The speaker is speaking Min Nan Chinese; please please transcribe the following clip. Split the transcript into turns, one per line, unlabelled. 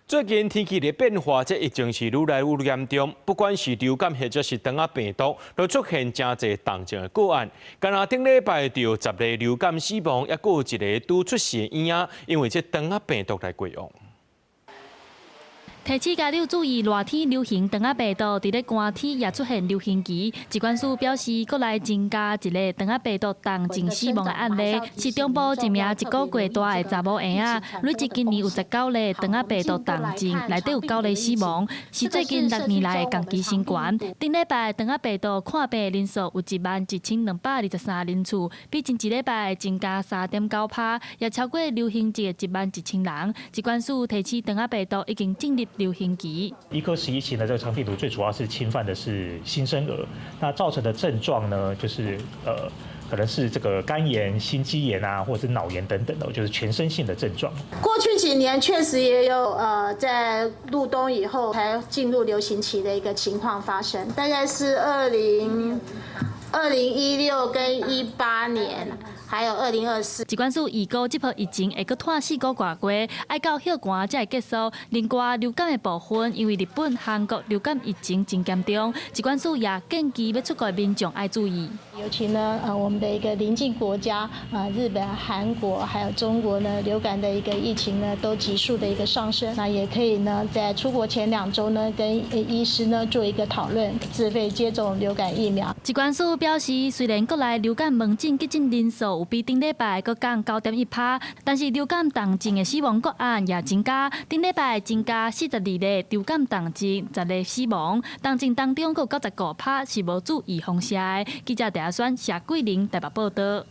最近天氣的變化，這疫情是愈來愈嚴重。不管是流感或者是腸仔病毒，都出現誠濟重症的個案。干焦頂禮拜就有10個流感死亡，猶閣有一个拄出世的嬰仔，因為這腸仔病毒來過往。
提醒家長注意，熱天流行腸仔病毒，佇咧寒天也出現流行期。疾管署表示，國內增加一个腸仔病毒重症死亡的案例，是中部一名一個月大的查某嬰仔。累計今年有19例腸仔病毒重症，內底有九例死亡，是最近6年來的同期新懸。頂禮拜腸仔病毒看病人數有11,223人次，比前一禮拜增加3.9趴，也超過流行季的11,000人。疾管署提醒，腸仔病毒已經進入流行期。
伊科11型的這個腸病毒最主要是侵犯的是新生兒，那造成的症狀呢，就是可能是這個肝炎、心肌炎啊，或者是腦炎等等的，就是全身性的症狀。
過去幾年確實也有在入冬以後才進入流行期的一個情況發生，大概是2016跟18年，還有2024。
疾管署預估這波疫情會閣拖4個外月，愛到歇寒才會結束。另外流感的部分，因為日本、韓國流感疫情真嚴重，疾管署也建議欲出國民眾愛注意。
尤其呢，我們的一個鄰近國家啊，日本、韓國還有中國呢，流感的一個疫情呢，都急速的一個上升。那也可以呢，在出國前2週呢，跟醫師呢做一個討論，自費接種流感疫苗。
疾管署表示，雖然國內流感門診急診人數有比頂禮拜閣降9.1趴，但是流感重症的死亡個案也增加，頂禮拜增加42例流感重症，10例死亡。重症當中閣有95趴是無注預防射的。記者鄭阿選、謝桂玲台北報道。